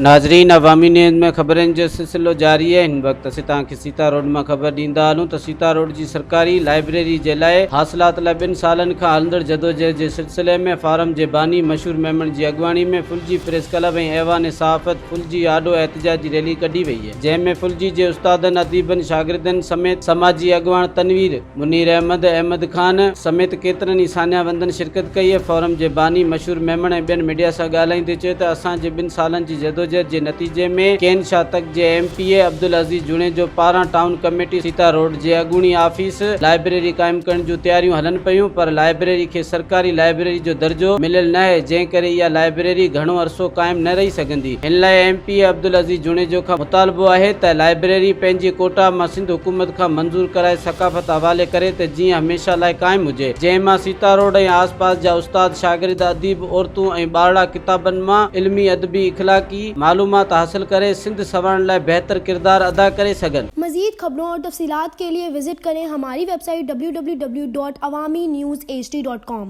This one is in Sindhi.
ناظرين عوامي نيوز ۾ خبرن جو سلسلو جاري آهي هن وقت اسين توهان کي سيتا روڊ مان خبر ڏيندا هلون ته سيتا روڊ جي سرڪاري لائبريري جي لاء حاصلات لاء ٻن سالن کان هلندڙ جدوجهد جي سلسلي ۾ فارم جي باني مشهور ميمڻ جي اڳواڻي ۾ ڦلجي پريس ڪلب ۽ ايوان صحافت ڦلجي آڏو احتجاجي ريلي ڪڍي وئي جنهن ۾ ڦلجي جي استادن اديبن شاگردن سميت سماجي اڳواڻ تنوير منير احمد، احمد خان سميت ڪيترن ئي ساڃاهه وندن شرڪت ڪئي. فورم جي باني مشهور ميمڻ ۽ ٻين ميڊيا سان ڳالهائيندي چيو ته اسان جي ٻن سالن جي جدوجهد جي نتيجي ۾ ڪين شاهه تڪ جي M P A Abdul Aziz Junejo پاران ٽائون ڪميٽي سيتا روڊ جي اڳوڻي آفيس لائبريري قائم ڪرڻ جون تياريون هلن پيون پر لائبريري کي سرڪاري لائبريري جو درجو مليل ناهي جنهن ڪري اها لائبريري گهڻو عرصو قائم نه رهي سگهندي. هن لاء M P A Abdul Aziz Junejo کان مطالبو آهي ته لائبريري پنهنجي ڪوٽا مان سنڌ حڪومت کان منظور ڪرائي ثقافت حوالي ڪري ته جيئن هميشه لاء قائم هجي جنهن مان سيتا روڊ ۽ آس پاس جا استاد، شاگرد، اديب، عورتون ۽ ٻارڙا ڪتابن مان علمي، ادبي، اخلاقي معلومات حاصل ڪري سنڌ سنوارڻ لاء بهتر ڪردار ادا ڪري سگهن. مزيد خبرون اور تفصيلات کے لئے وزٽ کریں ہماری web site www.awamiNewsHD.com.